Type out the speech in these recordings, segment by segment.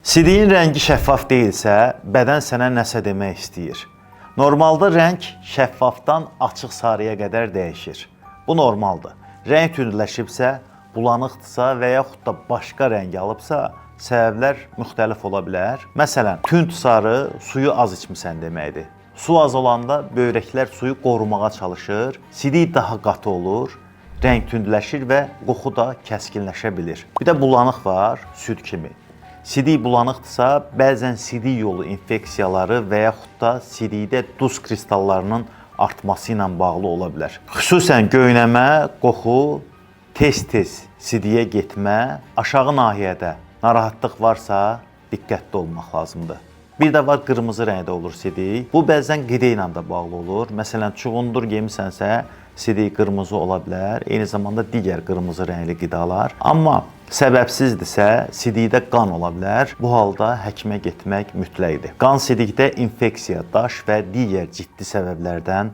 Sidiyin rəngi şəffaf deyilsə, bədən sənə nəsə demək istəyir. Normalda rəng şəffafdan açıq sarıya qədər dəyişir. Bu normaldır. Rəng tündləşibsə, bulanıqdırsa və yaxud da başqa rəng alıbsa, səbəblər müxtəlif ola bilər. Məsələn, tünd sarı suyu az içmisən deməkdir. Su az olanda böyrəklər suyu qorumağa çalışır, sidik daha qatı olur, rəng tündləşir və qoxu da kəskinləşə bilir. Bir də bulanıq var, süd kimi. Sidik bulanıqdırsa, bəzən sidik yolu infeksiyaları və yaxud da sidikdə duz kristallarının artması ilə bağlı ola bilər. Xüsusən göynəmə, qoxu, tez-tez sidiyə getmə, aşağı nahiyədə narahatlıq varsa diqqətli olmaq lazımdır. Bir də var qırmızı rəngdə olur sidik. Bu bəzən qida ilə də bağlı olur. Məsələn, çuğundur yemisənsə, sidik qırmızı ola bilər. Eyni zamanda digər qırmızı rəngli qidalar. Amma səbəbsizdirsə, sidikdə qan ola bilər. Bu halda həkimə getmək mütləqdir. Qan sidikdə infeksiya, daş və digər ciddi səbəblərdən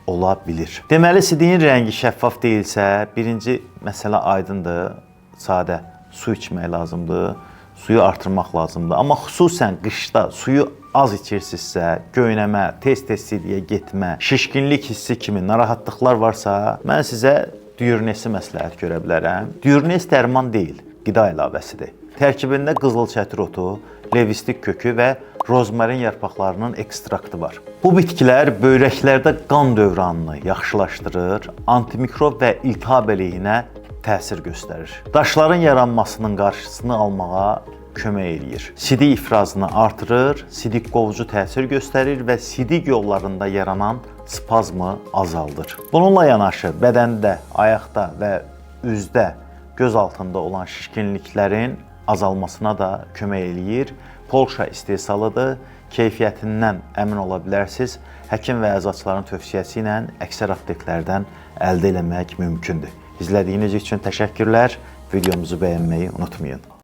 ola bilir. Deməli, sidiyin rəngi şəffaf deyilsə, birinci məsələ aydındır, sadə su içmək lazımdır, suyu artırmaq lazımdır. Amma xüsusən qışda suyu az içirsinizsə, göynəmə, tez-tez sidiyə getmə, şişkinlik hissi kimi narahatlıqlar varsa, mən sizə Diurnesi məsləhət görə bilərəm. Diurnes dərman deyil, qida əlavəsidir. Tərkibində qızılçətir otu, levistik kökü və rozmarin yarpaqlarının ekstraktı var. Bu bitkilər böyrəklərdə qan dövranını yaxşılaşdırır, antimikrob və iltihab əleyhinə təsir göstərir. Daşların yaranmasının qarşısını almağa kömək eləyir. Sidik ifrazını artırır, sidik qovucu təsir göstərir və sidik yollarında yaranan spazmı azaldır. Bununla yanaşı bədəndə, ayaqda və üzdə, göz altında olan şişkinliklərin azalmasına da kömək eləyir. Polşa istehsalıdır. Keyfiyyətindən əmin ola bilərsiniz. Həkim və əczaçıların tövsiyəsi ilə əksər apteklərdən əldə eləmək mümkündür. İzlədiyiniz üçün təşəkkürlər. Videomuzu bəyənməyi unutmayın.